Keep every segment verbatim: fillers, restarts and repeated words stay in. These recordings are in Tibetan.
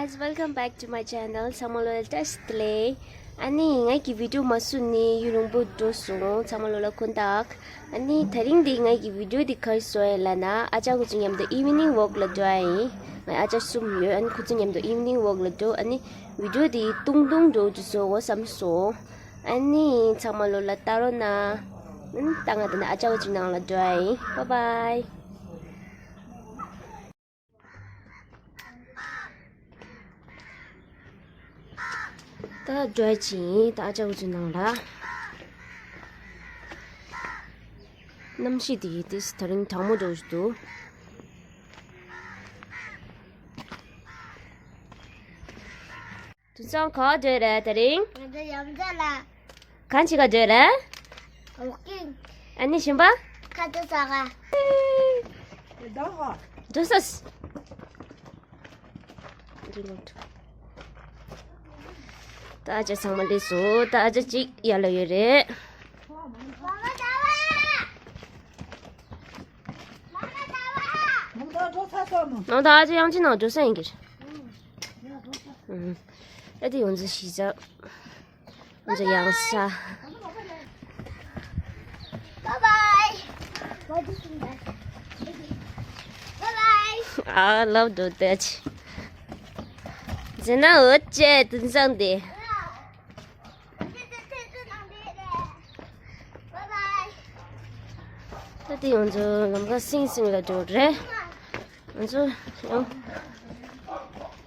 Guys, welcome back to my channel. ཚང་མ་ལོ་ལ་བཀྲ་ཤིས་བདེ་ལེགས། ཨ་ནི་ངའི་གི་བི་ཌིའོ་མ་བཟོས་ནས་ཡུན་རིང་པོ་འགྲོ་སོང་། ཚང་མ་ལོ་ལ་དགོངས་དག་ཨ་ནི་དེ་རིང་འདི་ངའི་གི་བི་ཌིའོ་འདི་ག་རེ་བཟོ་ཡིན་ལབ་ན། ཨ་ཅག་ཁོ་ཚོ་མཉམ་དུ་ཨི་ཝི་ནིང་ཝོག་ལ་འགྲོ་ཡ་ཡིན། ངའི་ཨ་ཅག་གསུམ་ཡོད། ཨ་ནི་ཁོ་ཚོ་མཉམ་དུ་ཨི་ཝི་ནིང་ཝོག་ལ་འགྲོ། ཨ་ནི་བི་ཌིའོ་འདི་ཏུང་ཏུང་འགྲོ་རྒྱུ་བཟོ་དགོས་བསམ་སོང་། ཨ་ནི་ཚང་མ་ལོ་ལ་ལྟ་རོགས་གནང་། ཨ་ནི་ད་ང་དེ་ནས་ཨ་ཅག་ཁོ་ཚོའི་ནང་ལ་འགྲོ་ཡ་ཡིན། བཱའི་བཱའི། ད་འགྲོ་ཡ་ཅིག་ཡིན། ད་ཨ་ཅག་ཁོ་ཚོའི་ནང་ལ། གནམ་གཤིས་དེ་ཡིན་ཏེ་དེ་རིང་གྲང་མོ་འགྲོ་བཞིན་འདུག་དུས་ཚང་ག་འགྲོ་རེད་དེ་རིང་། ང་ཚོ་ཡོམ་ཚ་ལ། གང་ཅི་ག་འགྲོ་རེད། ཝོག་ཀིང་། ཨ་ནི་གཞན་པ། ཁ་ཏ་ས་ག་འགྲོ་སོང་། ད་ཨ་ཅག་ཚང་མ་སླེབས་སོང་། ད་ཨ་ཅག་གཅིག་ཡར་ལ་ཡོད་རེད། ནང་ད་ཨ་ཅག་ཡང་ཅི་ནང་འགྲོ་ས་ཡིན་གྱི་རེད། ཨ་དེ་ཡོང་ཚུལ་ཤེས་བྱ། ང་ཚོ་ཡང་ས། Bye bye. Bye bye. I love the touch. ཟེར་ན་འོད་ཅེས་དུན་སང་དེ། Bye bye. ད་དེ་ང་ཚོ་ལམ་ཁ་སིང་སིང་ལ་འགྲོ་རེད། ང་ཚོ་ཡང་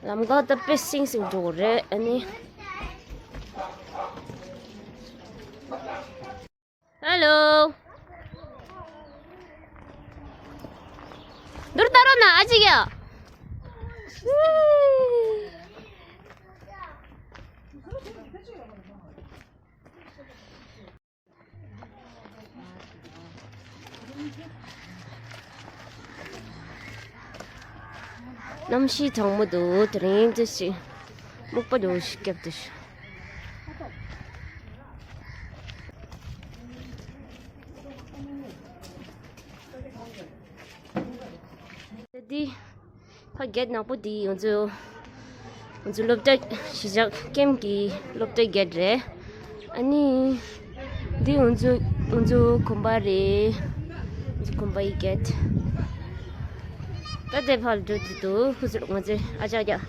ལམ་ཁ་ད་དཔེ་སིང་སིང་འགྲོ་གི་རེད། ཨ་ནི། ཧེ་ལོ། འདུར་ལྟ་རོགས་གནང་ཨ་ཅིག་ཡ། གནམ་གཤིས་གྲང་མོ་འདུག་དེ་རིང་དེ་ཞིག་སྨུག་པ་འདུག་ཞིག་བརྒྱབ་འདུག་འདི། ཕ་གེ་ནག་པོ་འདི་ང་ཚོ་ང་ཚོ་སློབ་གྲྭ་གཞིས་ཆགས་ཀེམ་གྱི་སློབ་གྲྭའི་གེ་རེད། ཨ་ནི་འདི་ང་ཚོ་ང་ཚོ་གོམ་པ་རེད། ང་ཚོ་གོམ་པའི་གེ། ད་དེ་ཕར་འགྲོ་དུས་དུ་ཁུ་ཚུར་ང་ཚོའི་ཨ་ཅག་ཅག་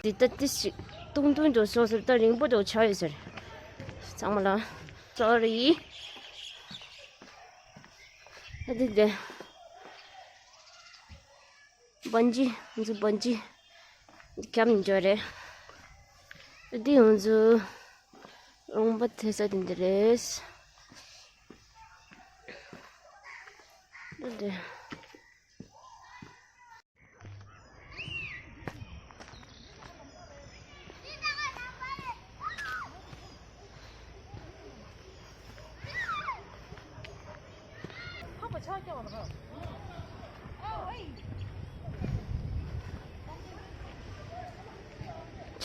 འདི་ད་ཏི་ཞིག་ཏུང་ཏུང་འགྲོ་སོང་ཟེར། ད་རིང་པོ་འགྲོ་ཆགས་ཡོད་ཟེར། ཚང་མ་ལ་སོ་རི། ད་དེ་དེ། སྦན་ཇི། ང་ཚོ་སྦན་ཇི་འཁྱམ་འགྲོ་རེད། འདི་ང་ཚོ་རོང་པ་ཐེ་ས་དེ་འདི་རེད། འདི་འདི།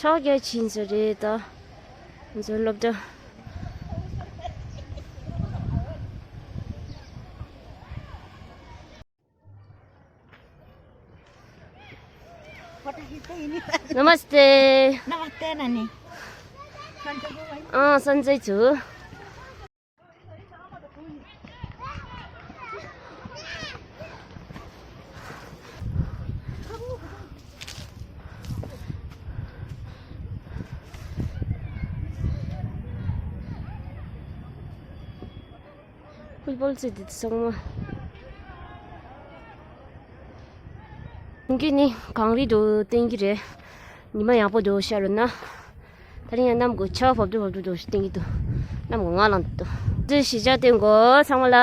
ཕྱག་རྒྱ་ཕྱིན་ས་རེད་ད། ང་ཚོའི་སློབ་གྲྭ། नमस्ते। नमस्ते नानी। अँ सन्चै छु। फुटबल चाहिँ त्यति सक्नु। ངས་ནི་གངས་རི་འདྲ་བསྟན་གྱི་རེད། ཉི་མ་ཡག་པོ་འདྲ་ཤར་རོ་ན། ད་རིང་ཡང་གནམ་གྱི་ཆར་པ་བབས་འདུག་བབས་འདུག་འདྲ་བསྟན་གྱི་འདུག་གནམ་གྱི་ངང་ལངས་འདུག་འདི་གཞིས་ཆགས་དེ་མགོ་ཚང་མ་ལ། ཨ།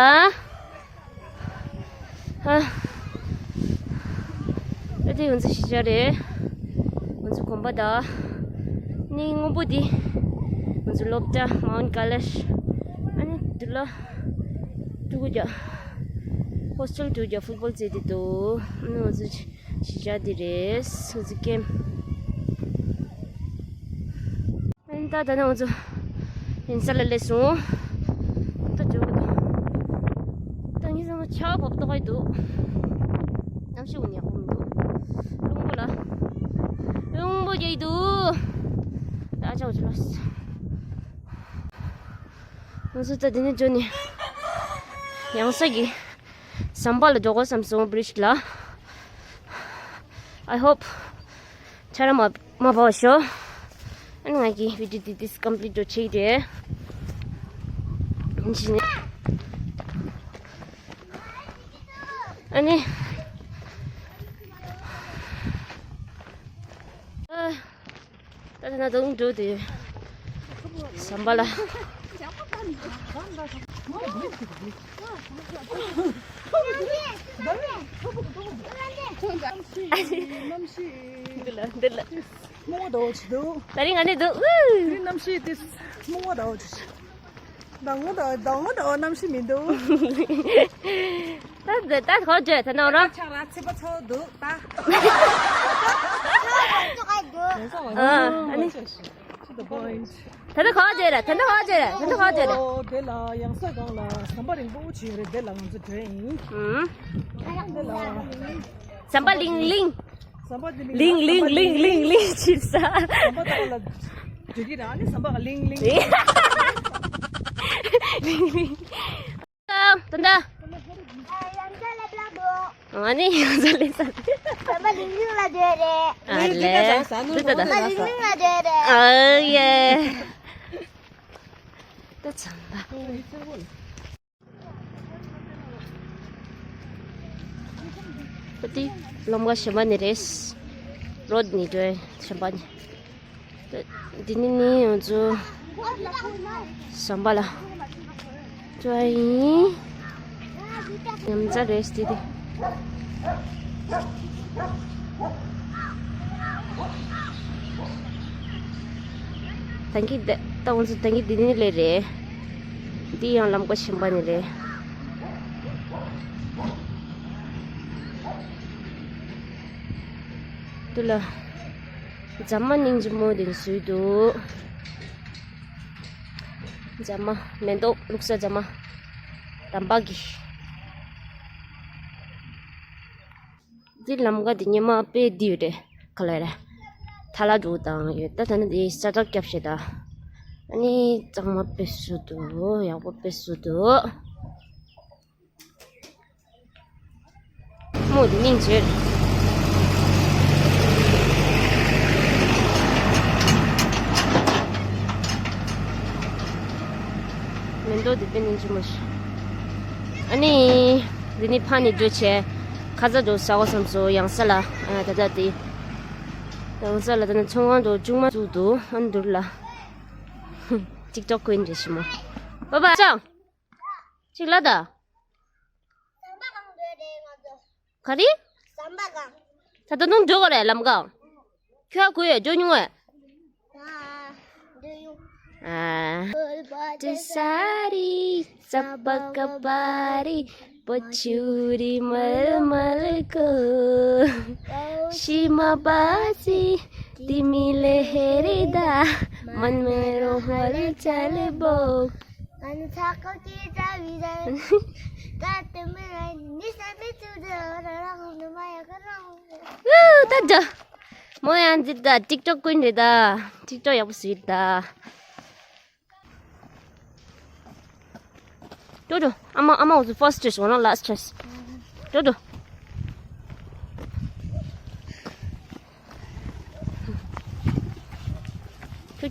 ཨ་དེ་ང་ཚོའི་གཞིས་ཆགས་རེད། ང་ཚོའི་དགོན་པ་དང་། ནི་སྔོན་པོ་འདི། ང་ཚོའི་སློབ་གྲྭ་མའུན་ཀ་ལེ་ཇི། ཨ་ནི་འདི་ལ། ཕྲུ་གུ་རྒྱ། ཧོས་ཊེལ་ཕྲུ་གུ་རྒྱ་ཕུཊ་བོལ་རྩེ་དེ་འདུག་ཨ་ནི་ང་ཚོའི་གཞིས་ཆགས་འདི་རེད། ང་ཚོའི་ཀེམ། ཨ་ནི་ད་ད་ནི་ང་ཚོ་ཡིན་ས་ལ་སླེབས་སོང་། ད་འགྲོ་གི་འདུག་ད་ངས་བསམ་ན་ཆར་པ་བབས་ཏོག་ཡི་འདུག་གནམ་གཤིས་འོ་ན་ཡག་པོ་མི་འདུག་རླུང་པོ་ལ། རླུང་ ཡིན་འདུག་ད་ཅག་ཅུ་ལོས། ང་ཚོ་ད་འདི་ནས་འགྲོ་ནས་ཡང་ས་གི་ཟམ་པ་ལ་འགྲོ་དགོས་བསམ་སོང་། བྷི་རིཇ་ལ། I hope ཆར་པ་མ་མ་བབས་ཤོག་ཨ་ནི་ང་གི་བི་ཌི་ཡོ་འདི་ཏིས་ཀམ་པི་ལིཊ་འགྲོ་ཆེ་རེད། ཨ་ནི། ཨ། ད་ད་ན་དུང་འགྲོ་དེ། ཟམ་པ་ལ། འདི་ལ་འདི་ལ། སྨུག་པ་ཟླ་བ་ཅིག་འདུག་ད་རིང་ང་ནི་འདུག་ཨུ། དེ་རིང་གནམ་གཤིས་དེ་སྨུག་པ་ཟླ་བ་ཅིག་ཟླ་ངོ་ཟླ་ཟླ་ངོ་ཟླ་བ་གནམ་གཤིས་མི་འདུག་ད་ད་ད་ག་བརྗོད་ད་ནོ་ར། ཆག་ར་ཚིག་པ་ཚོ་འདུག་ད། ཨ་ནི། ད་ད་ག་བརྗོད་ར་ད་ད་ག་བརྗོད་ར་ད་ད་ག་བརྗོད་ར། ཨོ་དེ་ལ་ཡང་ས་སྒང་ལ་ཟམ་པ་རིང་པོ་ཅིག་ཡོད་རེད། དེ་ལ་ང་ཚོ་འགྲོ་ཡིན། ཨུམ། དེ་ལ། ཟམ་པ་ལིང་ལིང་། ཟམ་པ་འདི་མིང་ལིང་ལིང་ལིང་ལིང་ལིང་ཆིབས་ས། ཟམ་པ་ལྟ་བ་ལ་འགྲིག་གི་རེད། ཨ་ནི་ཟམ་པ་ལིང་ལིང་། ལིང་ལིང་། ད་ད། ཨ་ནི་ཡང་ས་ལེ་ས། ཟམ་པ་ལིང་ལིང་ལ་འགྲོ་རེད། ཨ་ལེ། ད་ད་ད། ཟམ་པ་ལིང་ལིང་ལ་འགྲོ་རེད། ཨ་ཡེ། ད་ཚང་མ། ད་དེ་ལམ་ཁ་གཞན་པ་ནས་རེད། རོཌ་ནས་འགྲོ་གཞན་པ་ནས། ད་འདི་ནས་ནི་ང་ཚོ་ཟམ་པ་ལ་འགྲོ་ཡིན། ཉམས་ཆག་རེད་དེ་དེ། ད་གིན་ད་ད་ང་ཚོ་ད་གིན་འདི་ནས་སླེབས་རེད། འདི་ཡང་ལམ་ཁ་གཞན་པ་ནས་རེད། འདི་ལ་རྫ་མ་སྙིང་རྗེ་མོ་དེ་བཟོས་འདུག་རྫ་མ་མེ་ཏོག་བླུགས་ས་རྫ་མ་དམ་པ་གི། འདི་ལམ་ཁ་འདི་སྔོན་མ་དཔེ་འདི་ཡོད་རེད། ག་ལེ་རེད། ཐ་ལ་འགྲོ་དང་ཡོད། ད་ད་ནི་འདི་ས་ཁྲ་བརྒྱབ་བྱས་ད། ཨ་ནི་གཙང་མ་དཔེ་བཟོས་འདུག་ཡག་པོ་དཔེ་བཟོས་འདུག་མོ་འདི་སྙིང་རྗེ་རེད། མེ་ཏོག་འདི་དཔེ་སྙིང་རྗེ་མོ་ཞིག་ཨ་ནི། འདི་ནི་ཕ་ནི་འགྲོ་བྱས། ཁ་ཚ་འགྲོ་ཟ་བ་བསམ་སོ་ཡང་ས་ལ། ཨ་ད་ད་དེ། ཡང་ས་ལ་ད་ནི་ཚོང་ཁང་འགྲོ་ཅུང་མ་བཙུགས་འདུག་ཨ་ནི་འདུར་ལ། ཊིག་ཊོག་ཀུན་རེད་ཤི་མོ། པ་པ་ཅང་། ཅིག་ལ་ད། ཟམ་པ་གང་འགྲོ་རེད་ང་ཚོ། ག་རེ། ཟམ་པ་གང་། ད་ད་དུང་འགྲོ་གི་རེད་ལམ་གང་། ཁྱོད་ག་གུ་ཡོད་འགྲོ་མྱོང་ངས། ཨ། འགྲོ་ཡོང་། ཨ། ཏི་ས་རི་ས་པ་ཀ་པ་རི་པ་ཆུ་རི་མལ་མལ་ཀོ། ཤི་མ་པ་སི་ཏི་མི་ལེ་ཧེ་རི་ད་མན་མེ་རོ་ཧལ་ཅལ་བོ། ཨུ། ད་འདྲ། མོ་ཡང་འདི་ད་ཊིག་ཊོག་ཀུན་རེད་ད། ཊིག་ཊོག་ཡག་པོ་བཟོས་ད། འགྲོ་འགྲོ། ཨ་མ་ཨ་མ་འུ་ཚོ་first choice འོ་ན་last choice། འགྲོ་འགྲོ། ཅོ་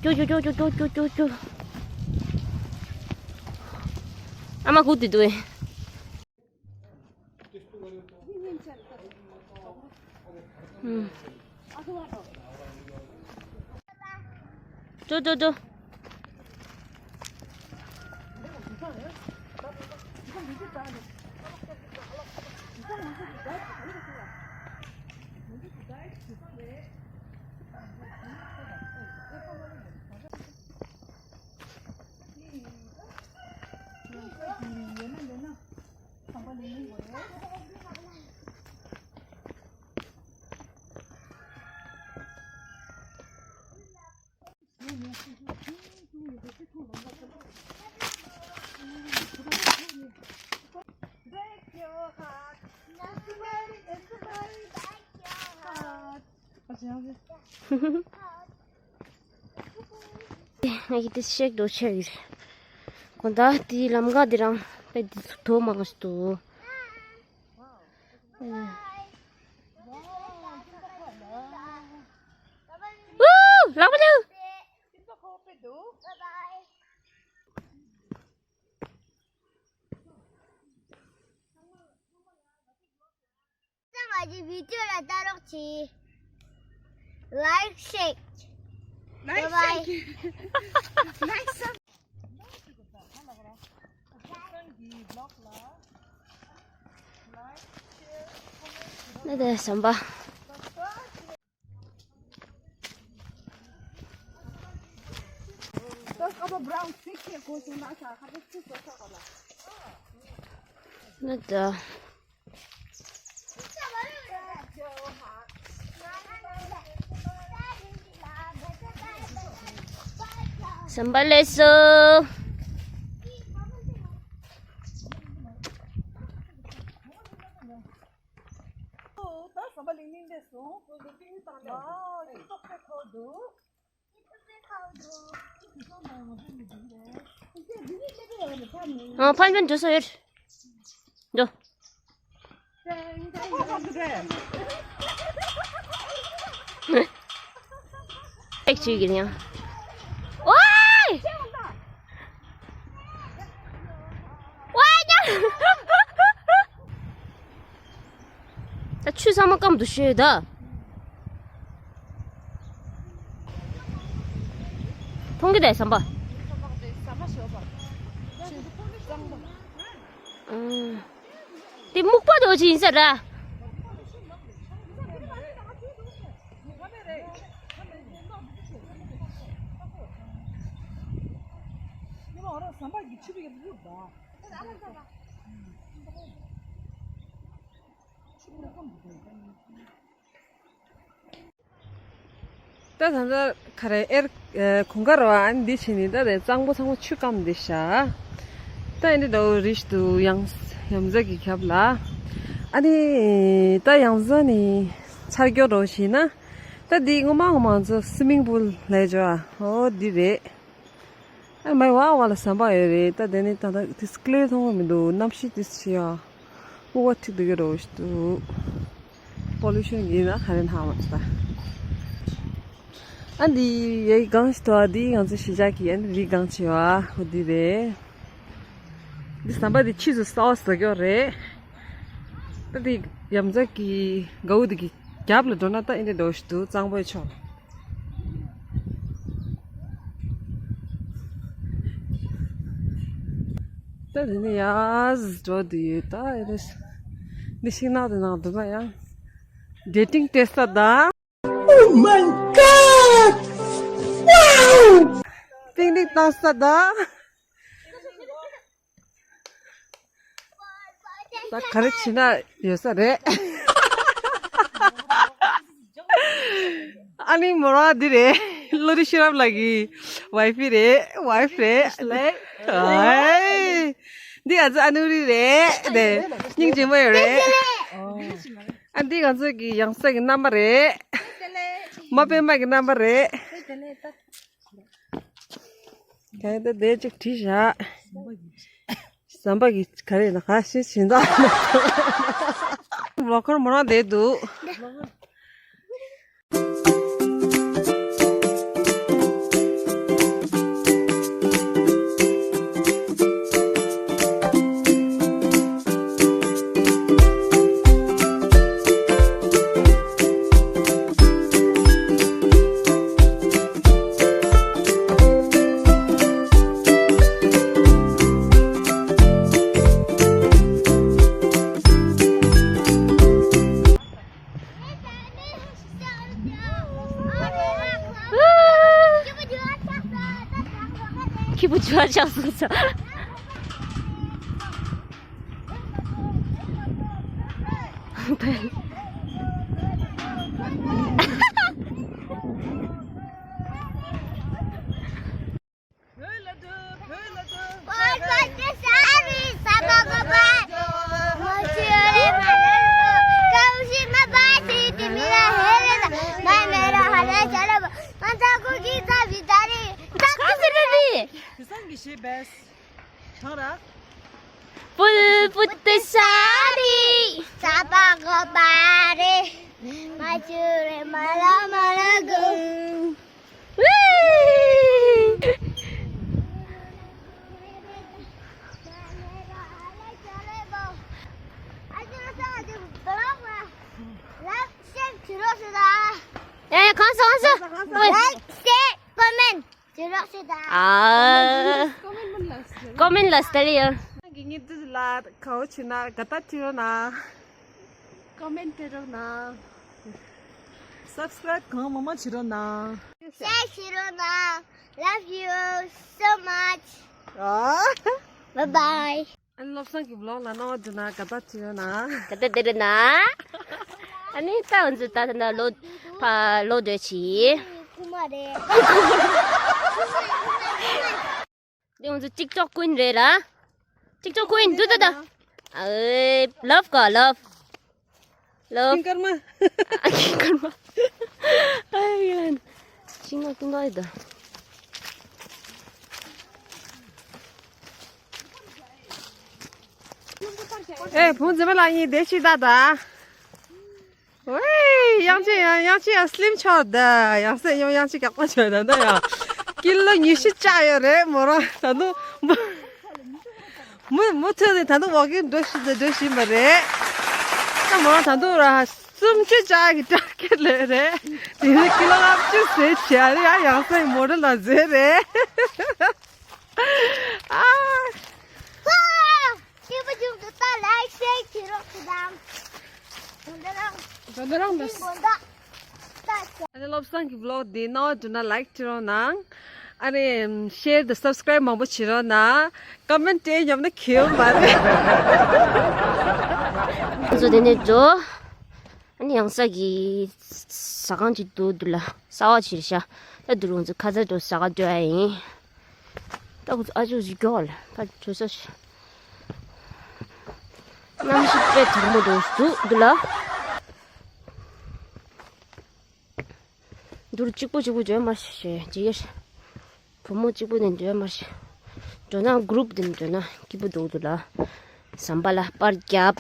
ཅོ། ཨ་མ་སྒུག་བསྡད་འདུག་ཨེ། ཨུམ། འགྲོ་འགྲོ་འགྲོ། ང་གི་དེ་ཤེག་འགྲོ་ཆེ་ཡིར། གོ་ད་དེའི་ལམ་ཀ་དེ་རང་པེ་དེ་ཚུགས་ཐོ་མང་ཞིག་འདུག། ཨུ། ལག་པ་ལ། ང་གི་བི་ཌིའོ་ལ་ལྟ་རོགས་གྱིས། Like, share. Like, bye bye. Share. Like, sub. ནི་དེ་ཟམ་པ། ནི་དེ། ཟམ་པ་ལས་སོ། ད་ཟམ་པ་ལིང་ལིང་ལས་སོང་། ཨ། ཡིག་ཚོགས་ཚོགས་འདུག། ཨ། ཕན་ཕན་འགྲོ་ས་ཡོད། འགྲོ། ཨེག་ཅིག་ཡིན་ཡང་། ཝའི། ཝའི་ཉ། ད་ཆུ་ཚང་མ་སྐམ་དུ་ཤོད་ད། མཐོང་གི་རེད་ཟམ་པ། ཨང་། དེ་སྨུག་པ་དེ་འོ་ཅི་ཡིན་ས་ར། ད་ད་ལྟ་ག་རེ་ཨེར་ཨེ་གུང་དཀར་བ་ཨ་ནི་འདི་བྱས་ནས་ད་རེད། གཙང་པོ་ཚང་མ་ཆུ་སྐམ་བསྡད་ཤག། ད་ཨེ་འདི་འདྲ་བོ་རེད་འདུག། ཡང་ཡ་མཚན་གྱི་རྒྱབ་ལ། ཨ་ནི་ད་ཡང་ས་ནས་ཆར་རྒྱུག་འགྲོ་བྱས་ན། ད་འདི་ངོ་མ་ངོ་མ་ང་ཚོ་སི་མིང་པུལ་ལས་འཇོག་ཨ། ཨོ་འདི་རེད། ཨ་མའི་བ་བ་ལ་ཟམ་པ་ཡོད་རེད། ད་དེ་ནི་ད་ད་དེ་ཀླེ་མཐོང་གི་མི་འདུག། གནམ་གཤིས་དེ་ཤི་ཡ། སྤུ་བ་ཐིག་འདུག་གི་རོ་ཞིག་འདུག། པོ་ལུ་ཤན་ཡིན་ན་ག་རེ་ན་མ་ས། ཨ་འདི་ཡའི་གང་ཞིག་ཏོ། ཨ་འདི་ང་ཚོ་གཞིས་ཆགས་ཀྱི་ཨ་འདི་རི་གང་ཆེ་བ་འོ་འདི་རེད། འདི་ཟམ་པ་འདི་ཕྱིས་སུ་ས་བ་ཟ་གྱོ་རེད། ད་འདི་ཡ་མཚན་གྱི་གའུ་འདི་གི་རྒྱབ་ལ་འགྲོ་ན་ད་ཨེ་འདྲ་འགྲོ་ཞིག་འདུག། གཙང་པོའི་ཕྱོགས། ད་དེ་ནས་ཡར་འགྲོ་དུས་ད་ཨེ་རེད། འདི་ཤིང་ནགས་དེ་ནང་འདུག་ན་ཡང་། ཌེ་ཊིང་སྤྲད་ས་དང་། Oh my God! Wow! པིག་ནིག་བཏང་ས་དང་། ད་ག་རེ་བྱེད་ན་ཡོད་ས་རེད། ཨ་ནི་མོ་ར་འདི་རེད། བློ་རིག་ཤེས་རབ་ལགས་ཀྱི་ཝའི་ཕི་རེད། ཝའི་ཕི་རེད། ཨའི། འདི་ང་ཚོ་ཨ་ནུ་རི་རེད། དེ་སྙིང་རྗེ་མོ་ཡོད་རེད། ཨ་འདི་ང་ཚོ་གི་ཡང་ས་གི་རྣམ་པ་རེད། མ་པེ་མ་གི་རྣམ་པ་རེད། ག་ཡིན་ད་དེ་ཅིག་བྲིས་བཞག། ཟམ་པ་གི་ག་རེ་ན་ག་ཤེས་བྱིན་ད། ལོ་ཁོར་མོ་རང་བསྡད་འདུག། ཁྱི་བུ་ཆུ་བ་ཆགས་སོང་ཟེར། བེས། ཐང་ར། ཕུལ་ཕུལ་ཏེ་ཤ་རི། ས་པ་གོ་པ་རེ། མ་ཅུ་རེ་མ་ལ་མ་ལ་གུ། ཡ་ཡ་གང་སོང་གང་སོང་། ལའིཀ་ཤེར་ཀོ་མེན་ཊི། བྱེད་རོགས་ཞུ་དང་། ཨ། ཀོ་མེན་ཊི་ལ་སྟེར་ཡོད། ཁྱེད་རང་གི་ངའི་འདི་ལ་གའོ་ཆེ་ན་དགའ་རྟགས་བྲིས་རོགས་གནང་། ཀོ་མེན་ཊི་སྤྲད་རོགས་གནང་། སབ་སི་ཀ་རབ་གང་མང་མང་བྱེད་རོགས་གནང་། ཤེར་བྱེད་རོགས་གནང་། Love you so much. ཨ། Bye bye. ཨ་ནི་བློ་བཟང་གི་བི་ལོག་ལ་སྣང་བ་འགྲོ་ན་དགའ་རྟགས་བྲིས་རོགས་གནང་། དགའ་རྟགས་བྲིས་རོགས་གནང་། ཨ་ནི་ད་འུ་ཚོ་ད་ད་ལོ་ཕ་ལོ་འདོད་ཆི། རྐུ་མ་རེད། འདི་འུ་ཚོ་ཊིག་ཊོག་ཀུན་རེད་ར། ཊིག་ཊོག་ཀུན་འདུག་ད་ད། ཨེ་ལབ་ག་ལབ། ལབ། ཀིང་ཀར་མ། ཨ་ཀིང་ཀར་མ། ཨ་ཡ། ཤིང་ནགས་ཀིང་ཀར་ཡོད་ད། ཨེ་བུ་འཛིན་པ་ལགས་གཉིས་བསྡད་ཤིག་ད་ད། ཝེ། དབྱངས་ཅན་ཡང་དབྱངས་ཅན་ཡང་སི་ལིམ་ཆགས་ད། ཡང་སེ་ཡང་དབྱངས་ཅན་ག་པར་ཆགས་ད་ད་ཡང་། ཀི་ལོ་ཉི་ཤུ་བཅག་ཡོད་རེད་མོ་རང་ད་དུང་། མུ་མུ་མཐུད་ནས་ད་དུང་ཝོག་ཀིང་འགྲོ་བཞིན་འགྲོ་བཞིན་པ་རེད། ད་མོ་རང་ད་དུང་ར་སུམ་ཅུ་བཅག་གི་ཊར་གེཊ་ལོས་རེད། དེ་ནི་ཀི་ལོ་ལྔ་བཅུ་ཟེར་བྱས་རེད་ཡ། ཡང་སེ་མོ་རང་ལ་ཟེར་རེད། ཨ། སྐྱིད་པོ་བྱུང་འདུག་ད་ལའིཀ་ཤེར་བྱེད་རོགས་ཞུ་དང་། དགོན་པ་རང་། དགོན་པ་རང་དང་། དགོན་པ། ཨ་ནི་བློ་བཟང་གི་བི་ལོག་འདི་སྣང་བ་འགྲོ་ན་ལའིཀ་བྱེད་རོགས་གནང་། ཨ་ནི་ཤེར་དང་སབ་སི་ཀ་རབ་མང་པོ་བྱེད་རོགས་གནང་། ཀོ་མེན་ཊི་སྤྲད་མཉམ་ན་ཁེལ་མ་རེད། ང་ཚོ་དེ་ནས་འགྲོ། ཨ་ནི་ཡང་ས་གི་ཟ་ཁང་ཅིག་འདུག་འདུག་ལ་གསར་པ་ཅིག་རེད་ཤག་ད་འདི་རུ་ང་ཚོ་ཁ་ཚ་འགྲོ་ཟ་ཁང་འགྲོ་ཡ་ཡིན། ད་ཁོ་ཚོ་ཨ་ཅོ་ཅིག་མགྱོགས་ལ་ཕར་བྲོས་ས་ཞིག་གནམ་གཤིས་དཔེ་གྲང་མོ་འདུག་འདུག་འདུག་ལ། འདུར་གཅིག་པོ་གཅིག་པོ་འགྲོ་མ་ཤེས་ཅི་ཡ། བུ་མོ་གཅིག་པོ་ནས་འགྲོ་མ་ཤེས། འགྲོ་ན་གུ་རུབ་དེ་ནས་འགྲོ་ན་སྐྱིད་པོ་འདུག་འདུག་ལ། ཟམ་པ་ལ་པར་རྒྱབ།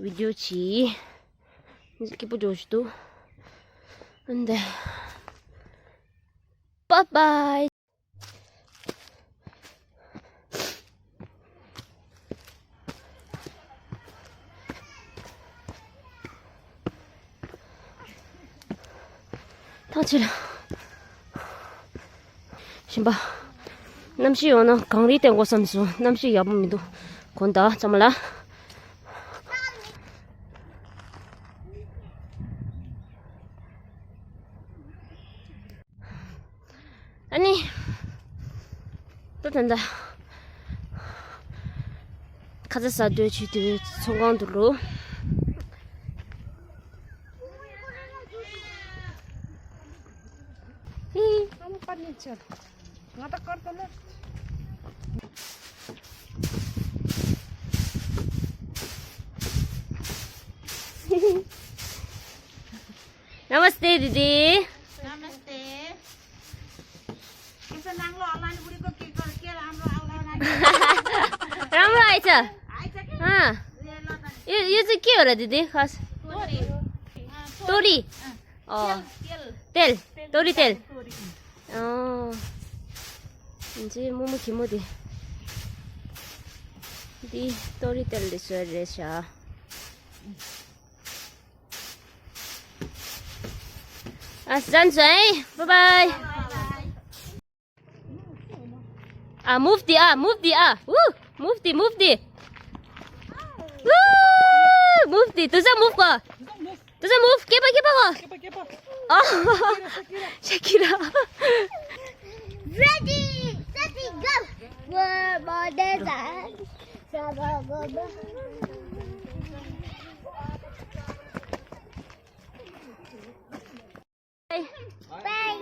བི་ཌིའོ་བྱེད། སྐྱིད་པོ་འགྲོ་ཞིག་འདུག་འདི། Bye bye. ཐང་ཆད་ལ། ཞིམ་པ། གནམ་གཤིས་ཡོང་ན་གངས་རི་བསྟན་དགོས་བསམ་སོང་། གནམ་གཤིས་ཡག་པོ་མི་འདུག་དགོང་དག་ཚང་མ་ལ། ཨ་ནི། ད་ད་ད། ཁ་ཚ་ཟ་འདོད་བྱེད་དུས་ཚོང་ཁང་དུ་ལོ། ཧི། ང་ད་ཀར་ཏོ་ལ། नमस्ते दिदी। नमस्ते। यसो नाङ्लो अनलाइन बुढीको के गर-, के राम्रो आउला? राम्रो आएछ। आएछ कि? अँ। ल त। यो, यो चाहिँ के हो र दिदी खास? तोरी। अँ, तोरी। अँ। अँ। तेल, तेल। तेल। तोरी तेल। तोरी। अँ। हुन्छ, मोमो खिमो दि। दि, तोरी तेल दि सोर रहेछ। अँ, जान्छु है। Bye bye. आ, मुभ दि, आ, मुभ दि, आ। ऊ, मुभ दि, मुभ दि। ऊ, मुभ दि, तुझा मुभ ग। तुझा मुभ, के पो, के पो ग। के पो, के पो। अँ, सकिरा, सकिरा। सकिरा। Ready, set, go. Go, go, go, go. By. By.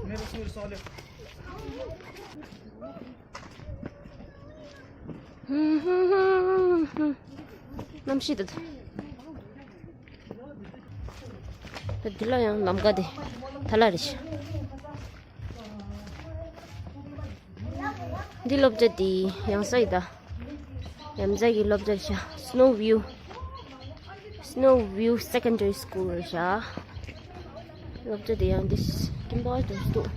मेरो सुर सल्यो। नम्सी त। त दिला यां लम्का दे। थला रिश। འདི་སློབ་གྲྭ་འདི་ཡང་ས་ཡི་ད། ཡ་མཚན་གྱི་སློབ་གྲྭ་རེད་ཤག Snow View Snow View Secondary School རེད་ཤག་སློབ་གྲྭ་འདི་ཡང་འདི་ཀིམ་པོ་དུ་འདུག་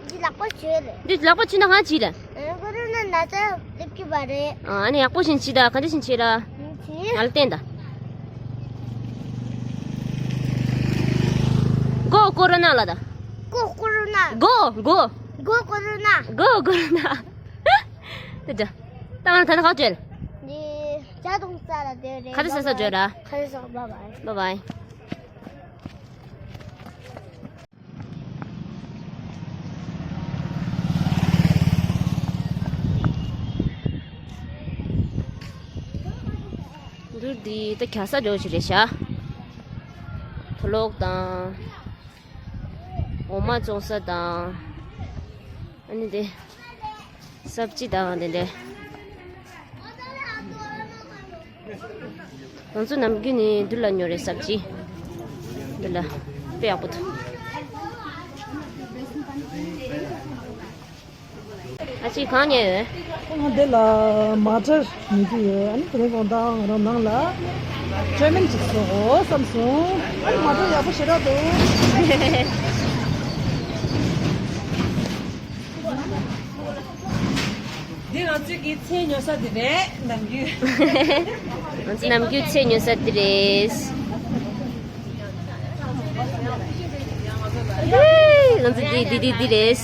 འདི་ལག་པ་བྱོས་རེད། འདི་ལག་པ་བྱིན་ན་གང་བྱེད་རེད། ཨ་ཀོ་རོ་ན་ན་ཚ་སླེབས་ཀྱི་བ་རེད། ཨ་ནི་ཡག་པོ་བྱིན་བྱེད་ད། ག་འདྲ་བྱིན་བྱེད་ར། ང་ལ་བསྟན་ད། གོ་ཀོ་རོ་ན་ལ་ད། ཀོ་ཀོ་རོ་ན། གོ་གོ་གོ་ཀོ་རོ་ན། གོ་ཀོ་རོ་ན། དེ་འདྲ། ད་ང་ད་ནི་ཁག་བཅོལ། འདི་ཇ་འཐུང་ས་ལ་སྡོད་རེད། ཁ་ད་ཟ་ས་བཅོལ་ར། ཁ་ད་ཟ། བྷའི་བྷའི། བྷའི་བྷའི། འདུག་འདི་ད་ག་ས་འགྲོ་ཞིག་རེད་ཤག་དུག་ལོག་དང་། འོ་མ་བཙོང་ས་དང་། ཨ་ནི་དེ། སབ་ཅི་དང་དེ་འདྲ། ང་ཚོ་ནམ་རྒྱུན་ནས་འདི་ལ་ཉོ་རེད། སབ་ཅི། འདི་ལ་དཔེ་ཡག་པོ་འདུག་ཨ་ཅེ་གང་ཉོས་ཡོད། ང་འདི་ལ་མ་ཊར་ཉོ་གི་ཡོད། ཨ་ནི་དེ་རིང་དགོང་དག་ང་རང་ནང་ལ་ཅོ་མིན་ཅིག་བཟོ་དགོས་བསམ་སོང་། ཨ་ནི་མ་ཊར་ཡག་པོ་ཞེ་དྲག་འདུག་འདི་ང་ཚོའི་གི་ཚལ་ཉོ་ས་དེ་རེད། ནམ་རྒྱུན། ང་ཚོ་ནམ་རྒྱུན་ཚལ་ཉོ་ས་འདི་རེད། ང་ཚོ་འདི་འདི་འདི་འདི་རེད།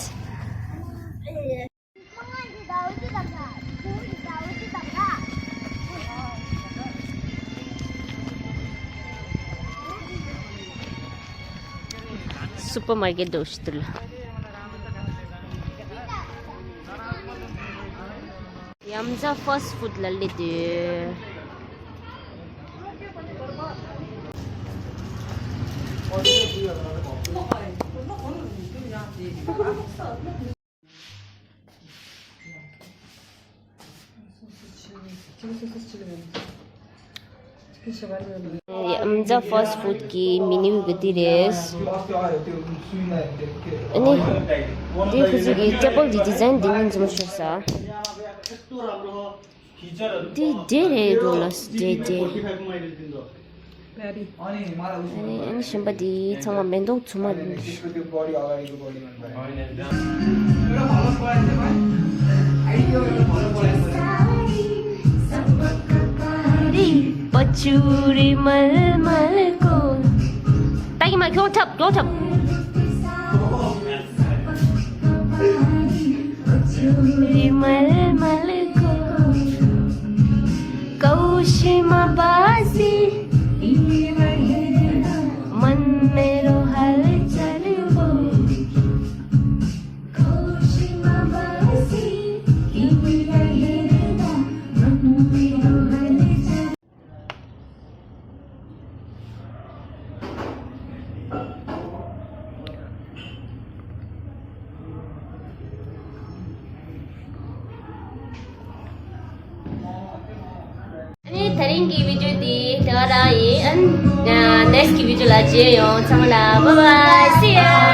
སུ་པར་མར་ཀེཊ་འདུག་ཞིག་ཏུ་ལ། ཡ་མཚན་ཕཱསྟ་ཕུཌ་ལ་སླེབས་དུས། ཡ་མཚན་ཕཱསྟ་ཕུཌ་ཀྱི་མེ་ནིའུ་གི་འདི་རེད། ཨ་ནི། འདི་ཁོ་ཚོ་གི་ཊེ་བལ་གྱི་ཌི་ཛའིན་འདི་ནས་འཛོམས་ཤོར་ས། འདི་འདྲ་རེད་འདུག་ལ། འདྲ་འདྲ། ཨ་ནི་ཨ་ནི་གཞན་པ་འདི་ཚང་མ་མེ་ཏོག་འཛུམ་མ་རེད། ད་ཡིན་མ་ཁྱོད་འཁྲབ་ཁྱོད་འཁྲབ། ཨ་ནི་དེ་རིང་གི་བི་ཌི་ཡོ་འདི་དེ་ག་རང་ཡིན། ཨ་ནི་ནེགསི་གི་བི་ཌི་ཡོ་ལ་མཇལ་ཡོང་། ཚང་མ་ལ་bye bye, see you.